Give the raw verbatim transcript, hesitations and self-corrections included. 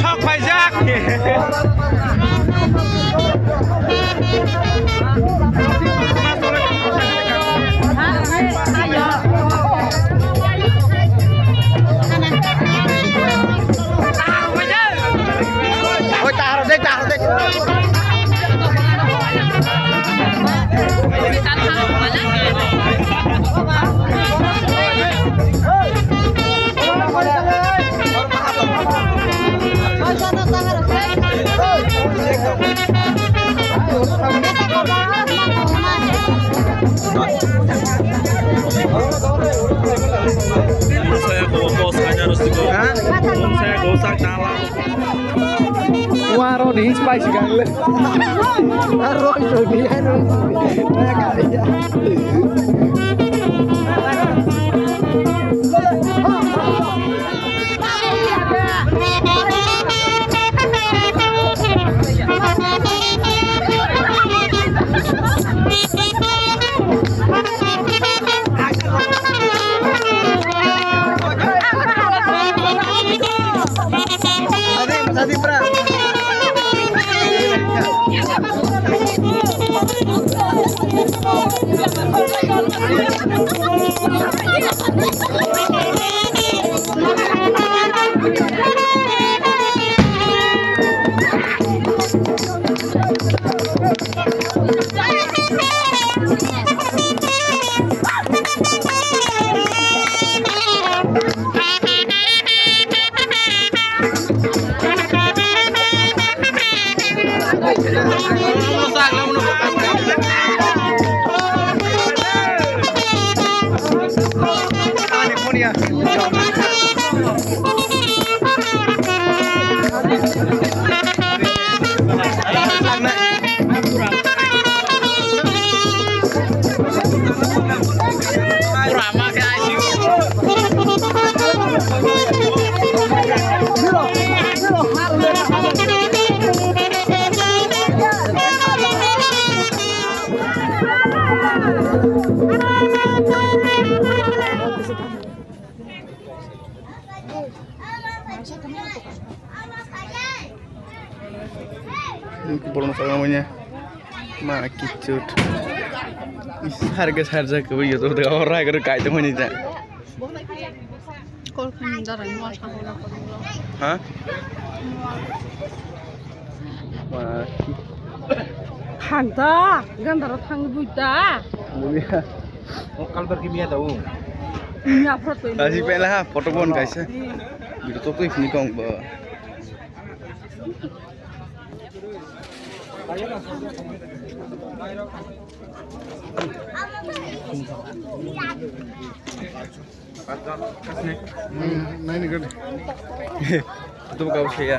Sok paijak. Oi, tahar dek, tahar dek. Saya bawa bos aja harus dibawa. Hah? Saya gak usah kalah. Wah, Roni, spicy kan le. Roni, Roni, Roni. Borno sagamo nya ma kichut. Sar ke sar jak ko yo to da ora gar kai to mani da. Kol khani da rai mo sa ko na ko. Ha? Wah. Hanta, gandaro thang buita. Mulia. O kalbar ki miya da o. Miya photo. Asi pela ha, photo bon kaisa. Video to koi fini kong ba. Hmm, nai ni gani. Itu kau siya.